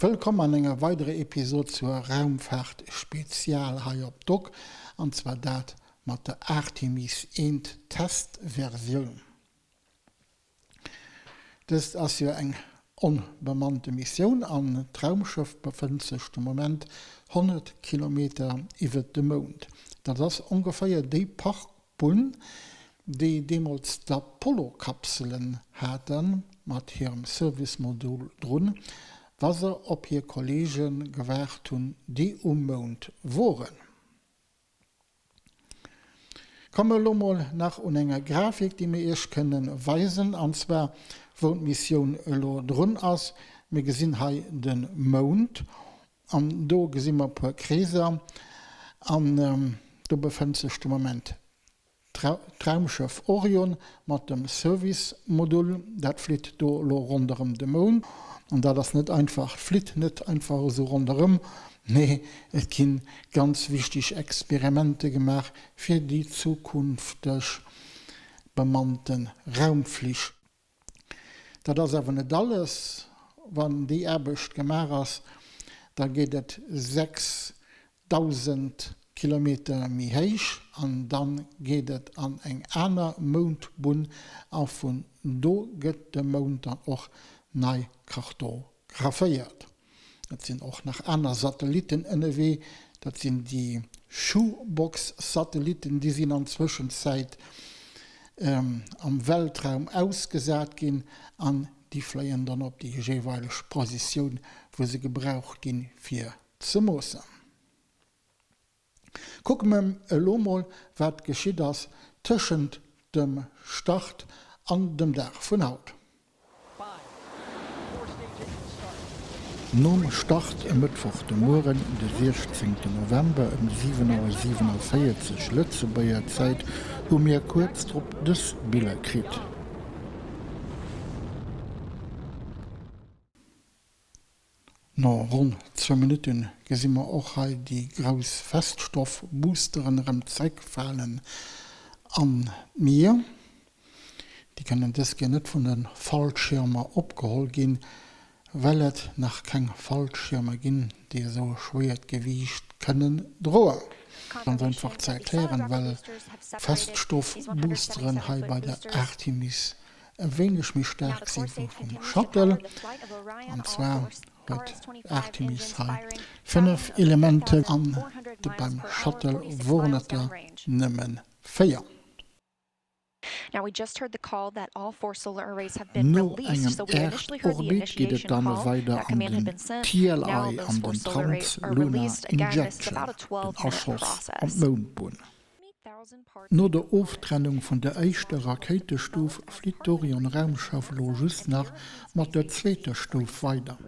Wëllkomm an enger weiderer Episode zur Raumfahrt Spezial hei op Doc, an zwar dat mat der Artemis I Testversioun. Dëst ass jo eng onbemannte Missioun an d'Raumschëff befënnt sech de Moment 100 Kilometer iwwert dem Mound. Dat ass ongeféier déi Parkbunn, déi deemools d'Apollo-Kapselen hate mat hirem Service-Modul drun, wa se op hir Kolleege gewaart hunn, déi um Mound woren. Komme elo mol nach un enger Grafik, déi mir Iech kënne weisen, an zwar wou d'Missioun elo drun ass. Mir gesinn hei de Mound an do gesi mer e puer Kreeser an do befënnt sech de Moment D'Raumschëff Orion mat dem Service-Modul, dat flitt do elo ronderëm de Mound. An dat ass net einfach, et flitt net einfach esou ronderëm, nee, et gi ganz wichteg Experimente gemaach fir déi zukünfteg bemannte Raumflich. Dat ass awer net alles. Wann déi Aarbecht gemaach ass, da geet et 6.000 Kilometer méi héich an da geet et an eng aner Moundbunn a vun do gëtt de Mound dann och nei kartographéiert. Et sinn och nach aner Satellitten ënnerwee, dat sinn déi Shoebox-Satellitten, déi sinn an Zwëschenzäit am Weltraum ausgesat ginn an déi fléien dann op déi jeeweileg Positioun, wou se gebraucht ginn, fir ze moossen. Kucke mer elo mol, wat geschitt ass tëschent dem Start an dem Dag vun haut. Nom Start e Mëttwoch de Mueren, de 16 November ëm 7 Auer 47 Lëtzebuerger Zäit, hu mir kuerz drop dës Biller kritt. No ronn zwou Minutte gesi mer och hei déi grouss Feststoff-Boosteren erëm zeréckfalen an d'Mier. Déi kënnen dës Kéier net vun de Fallschirmer opgeholl ginn, well et nach keng Fallschirmer ginn, déi esou e schwéiert Gewiicht kënnen droen. Ganz einfach ze erklären, well d'Feststoff-Boosteren hei bei der Artemis e wéineg méi staark si wou vum Shuttle, an zwar huet d'Artemis hei 5 Elementer an de beim Shuttle woren et der nëmme 4. No engem Äerdorbit geet et dann weider an den TLI an den Trans-Lunar Injection, den Aschoss an d'Moundbunn. No der Oftrennung vun der éischter Rakéitestuf flitt d'Orion-Raumschëff elo just nach mat der zweeter Stuf weider.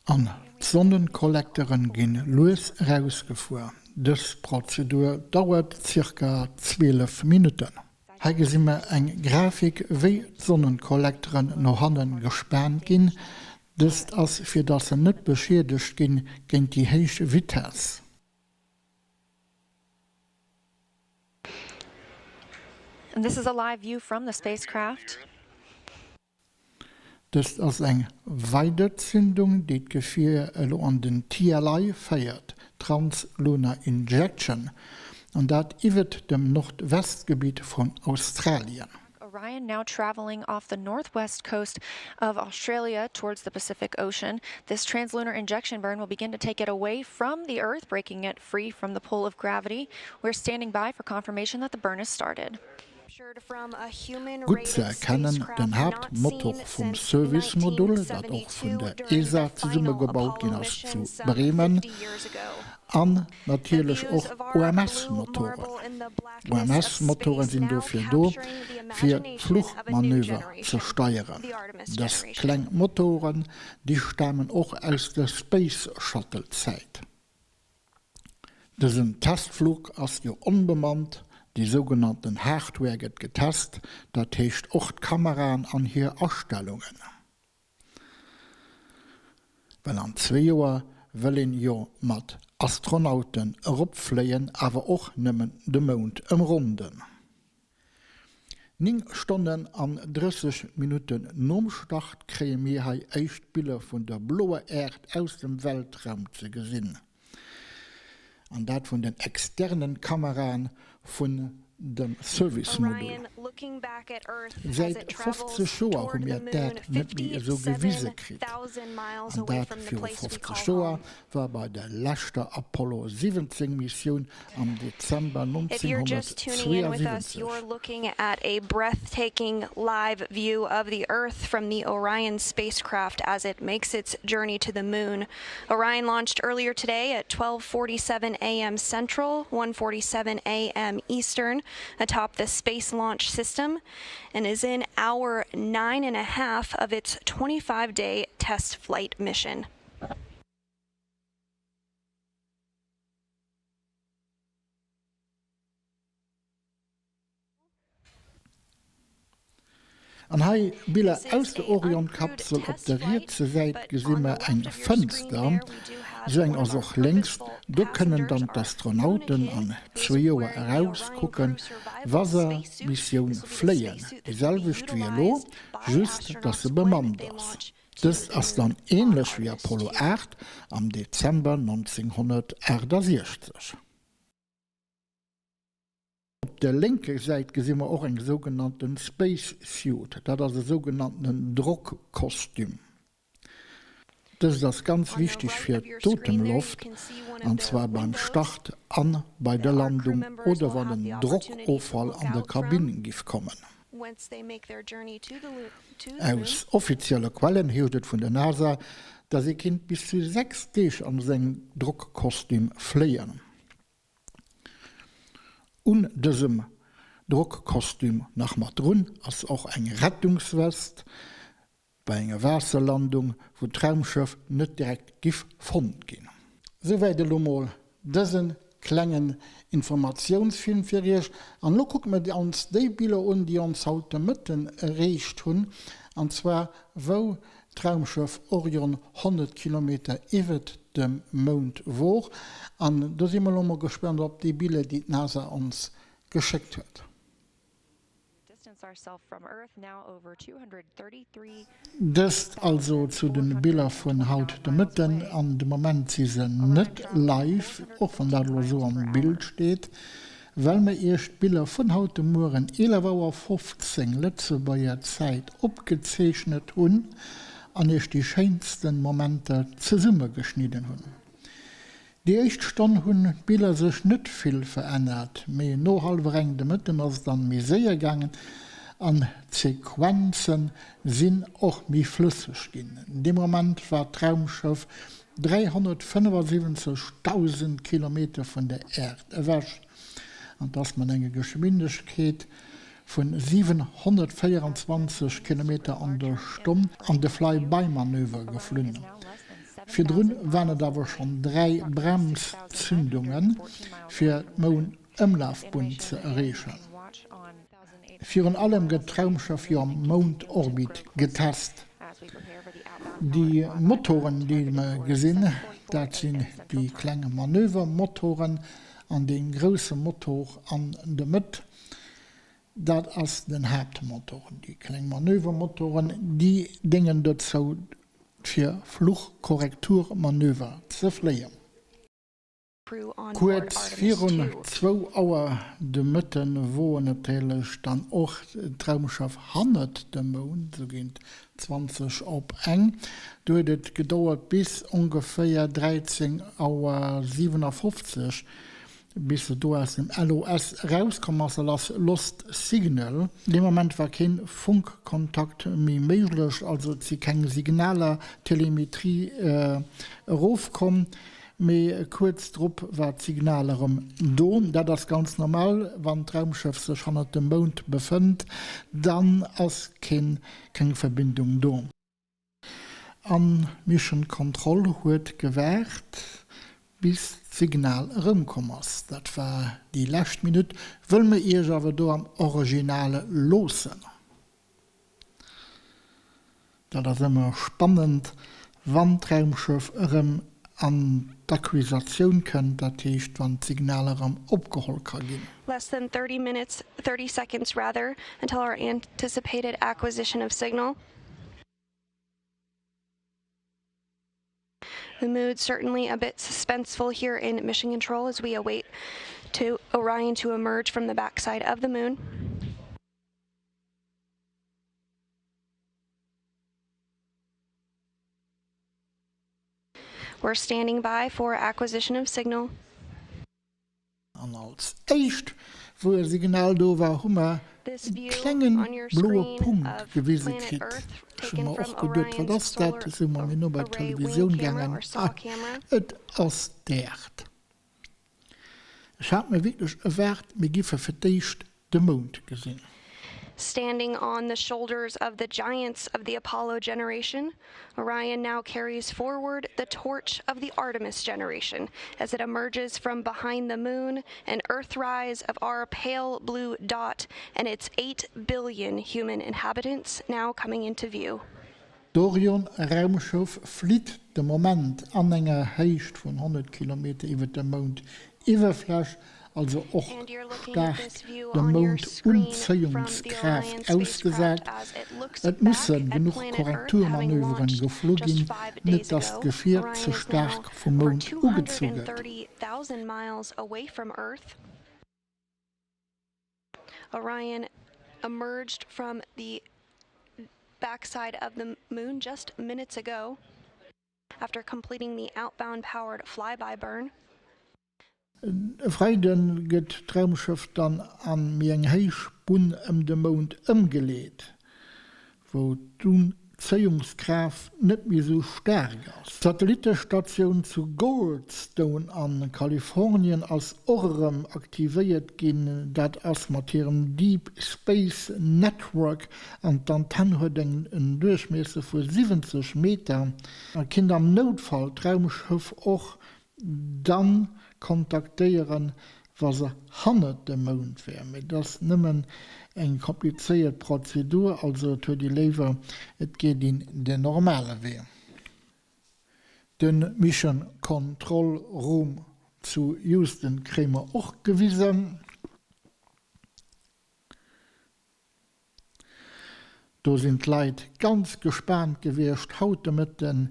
An d'Sonnenkollekteren ginn lues erausgefuer. Dës Prozedur dauert zirka 12 Minutten. Hei gesi mer eng Grafik wéi d'Sonnenkollekteren no hannen gespaant ginn. Dëst ass fir dass se net beschiedegt ginn géint déi héich Vitesse. And this is a live view from the spacecraft. Dëst ass eng Weiderzündung, déi d'Gefier elo an den TLI féiert, Trans-Lunar Injection, an dat iwwet dem Nordwestgebitt vun Australien. Orion now travelling off the northwest coast of Australia towards the Pacific Ocean. This translunar injection burn will begin to take it away from the Earth, breaking it free from the pull of gravity. We're standing by for confirmation that the burn has started. Gutt ze erkennen, den Haaptmotor vum Service-Modul, dat och vun der ESA zesummegebaut ginn ass zu Bremen, an natierlech och OMS-Motoren. OMS-Motoren sinn dofir do, fir Fluchmanöver ze steieren. Dës kleng Motoren, déi stamen och aus der Space-Shuttle-Zäit. Dësen Testflug ass jo onbemannt, déi sougenannten Hardware gëtt getest, dat heescht och d'Kameraen an hir Astellungen. Well an zwee Joer wëll een jo mat Astronauten eropfléien, awer och nëmmen de Mound ëmronden. 9 Stonnen an 30 Minutten nom Start kréie mir hei éischt Biller vun der bloer Äerd aus dem Weltraum ze gesinn, an dat vun den externen Kameraen vun dem Service-Modul. Säit 50 Joer hu mir d'Äerd net méi esou gewise kritt, an dat viru 50 Joer war bei der leschter Apollo 17 Missioun am Dezember If you're just tuning in with us, 1972. you're looking at a breathtaking live view of the Earth from the Orion spacecraft as it makes its journey to the moon. Orion launched earlier today at 12:47 a.m. Central, 1:47 a.m. Eastern, atop the Space Launch System, and is in hour nine and a half of its 25-day test flight mission. An hei Biller aus der Orion-Kapsel, Op der rietse Säit gesi mer eng Fënster, sou eng ass och lénks, do kënnen dann d'Astronauten an zwee Joer erauskucken, wa se d'Missioun fléien, déi selwecht wéi elo, just dass se bemannt ass. Dëst ass dann änlech wéi Apollo 8 am Dezember 1968. Op der lénker Säit gesi mer och eng sougenannten Space Suit, dat ass e sougenanntenen Drockkostüm. Dëst ass ganz wichteg fir d'Otemloft, an zwar beim Start an bei der Landung oder wann en Drockoffall an der Kabinn giff kommen. Aus offizielle Quellen heescht et vun der NASA, dass ee kinnt bis zu 6 Deeg an esou engem Drockkostüm fléien. Un dësem Drockkostüm nach mat drun ass och eng Rettungswest bei enger Waasserlandung, wou d'Raumschëff net direkt giff fonnt ginn. Souwäit elo mol dëse klengen Informatiounsfilm fir iech. An elo kucke mer ons déi Biller un, déi ons haut de Mëtten ereecht hunn, an zwar wou d'Raumschëff Orion 100 Kilometer iwwert dem Mound wor. An do si mer elo mol gespannt op déi Biller, déi d'NASA ons geschéckt huet. Dëst also zu de Biller vun haut de Mëtten. An de Moment si se net live, och wann dat elo esou am Bild steet, well mer iech d'Biller vun haut de Mueren 11 Auer 15 Lëtzebuerger Zäit opgezeechnet hunn an iech déi schéinsten Momenter zesummegeschnidden hunn. Déi éischt Stonn hunn d'Biller sech net vill verännert, mee no hallwer eng de Mëtten ass et dann méi séier gaangen an d'Sequenze sinn och méi flësseg ginn. Dee Moment war d'Raumschëff 375.000 Kilometer vun der Äerd ewech an et ass mat enger Geschwindegkeet vun 724 Kilometer an der Stonn an de Fly-by-Manöver geflunn. Virdrun waren et awer schonn 3 Bremszündunge fir d'Moundëmlafbunn ze erreechen. Virun allem gëtt d'Raumschëff jo am Moundorbit getest. Déi Motoren, déi mer gesinn, dat sinn déi kleng Manövermotoren an dee grousse Motor an der Mëtt, dat ass den Haaptmotor. Déi kleng Manövermotoren, déi déngen dozou, fir Fluchkorrekturmanöver ze fléien. Kuerz virun zwou Auer de Mëtte wor natierlech dann och d'Raumschëff hannert dem Mound, sou géint 20 op eng. Do huet et gedauert bis ongeféier 13 Auer 57, bis se do aus dem LOS erauskomm ass, lass Lost Signal. Dee Moment war keen Funkkontakt méi méiglech, also et si keng Signaler, Telemetrie, erofkomm. Mee kuerz drop war d'Signal erëm do. Dat ass ganz normal, wann d'Raumschëff sech hannert dem Mound befënnt, dann ass keng Verbindung do. An Mission Control huet gewaart, bis d'Signal erëmkomm ass. Dat war déi lescht Minutt, wëll mer iech awer do am Originale loossen. Dat ass ëmmer spannend, wann d'Raumschëff erëm An d'Acquisatioun kënnt, dat heescht wann d'Signal erëm opgeholl ka ginn. Less than 30 minutes, 30 seconds rather, until our anticipated acquisition of signal. The mood certainly a bit suspenseful here in Mission Control as we await to Orion to emerge from the backside of the moon. We're standing by for acquisition of signal. An als éischt, wou e Signal do war, hu mer e klenge bloe Punkt gewise kritt. Ech hu mer och geduet, Wat ass dat? Du si mer méi no bei d'Televisioun gaangen. Ah, et ass d'Äerd. Ech hat mir wierklech erwaart, mir giffe fir d'éischt de Mound gesinn. Standing on the shoulders of the giants of the Apollo generation, Orion now carries forward the torch of the Artemis generation as it emerges from behind the moon and earthrise of our pale blue dot and its 8 billion human inhabitants now coming into view. D'Orion-Raumschëff flitt de Moment an enger Héicht vun 100 Kilometer iwwer der Moundiwwerfläch, also och staark der Moundunzéiungskraaft ausgesat. Et musse genuch Korrekturmanöveren geflu ginn, net datt d'Gefier ze staark vum Mound ugezu gëtt. Orion emerged from the backside of the moon just minutes ago after completing the outbound powered flyby burn. E Freide gëtt d'Raumschëff dann a méi eng héich Bunn ëm de Mound ëmgeleet, wou d'Unzéiungskraaft net méi sou staark ass. D'Satellittestatioun zu Goldstone a Kalifornien ass och erëm aktivéiert ginn. Dat ass mat hirem Deep Space Network an d'Antenn huet en Duerchmiesser vu 70 Meter a kinnt am Noutfall d'Raumschëff och dann kontaktéieren, wa se hannert dem Mound wär. Mee et ass nëmmen eng komplizéiert Prozedur, also et huet ee léiwer, et geet een den normale Wee. De Mission Control Room zu Houston kréie mer och gewisen. Do sinn d'Leit ganz gespaant gewiescht haut de Mëtten,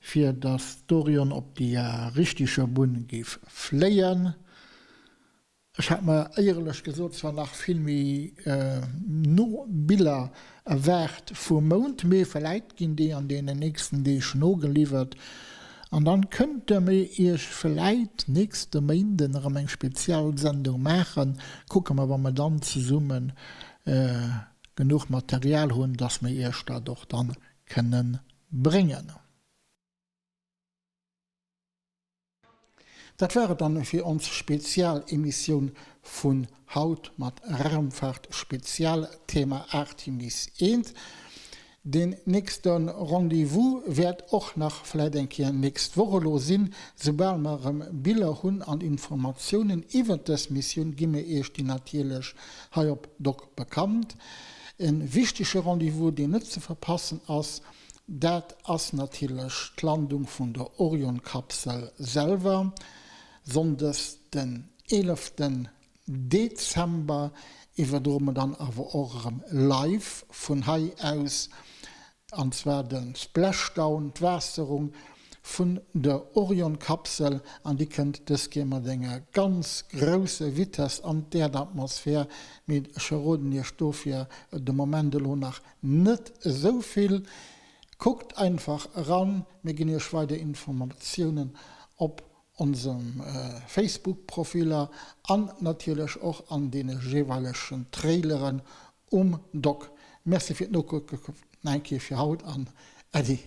fir datt d'Orion op déi richtege Bunn géif fléien. Ech hat mer éierlech gesot zwar nach vill méi no Biller erwaart vum Mound, mee vläit ginn déi an deenen nächsten Deeg nogeliwwert an dann kënnte mir iech vläit nächste Méinden erëm eng Spezialsendung maachen. Kucke mer, wa mer dann zesummen genuch Material hunn, dass mir Iech dat och dann kënne bréngen. Dat war et dann fir ons Spezialemissioun vun haut mat Raumfahrt Spezial Thema Artemis I. Deen nächste Rendez-vous wäert och nach vläit eng Kéier nächst Woch elo sinn. Soubal mer erëm Biller hunn an Informatiounen iwwert dës Missioun, gi mir Iech déi natierlech hei op doc bekannt. E wichtege Rendez-vous, deen net ze verpassen ass, dat ass natierlech d'Landung vun der Orion-Kapsel selwer, sonndes den 11. Dezember iwwerdroe mer dann awer och erëm live vun hei aus, an zwar de Splashdown, d'Waasserung vun der Orion-Kapsel, an déi kënnt dës Kéier mat enger ganz grousse Vitesse an d'Äerdatmosphär, mee ech verroden iech dofir de Moment elo nach net esou vill. Kuckt einfach eran, mir ginn iech weider Informatiounen op onsem Facebook Profiller an natierlech och an deene jeeweilegen Traileren um Doc. Merci fir d'Nokucken nach eng Kéier fir haut an Äddi.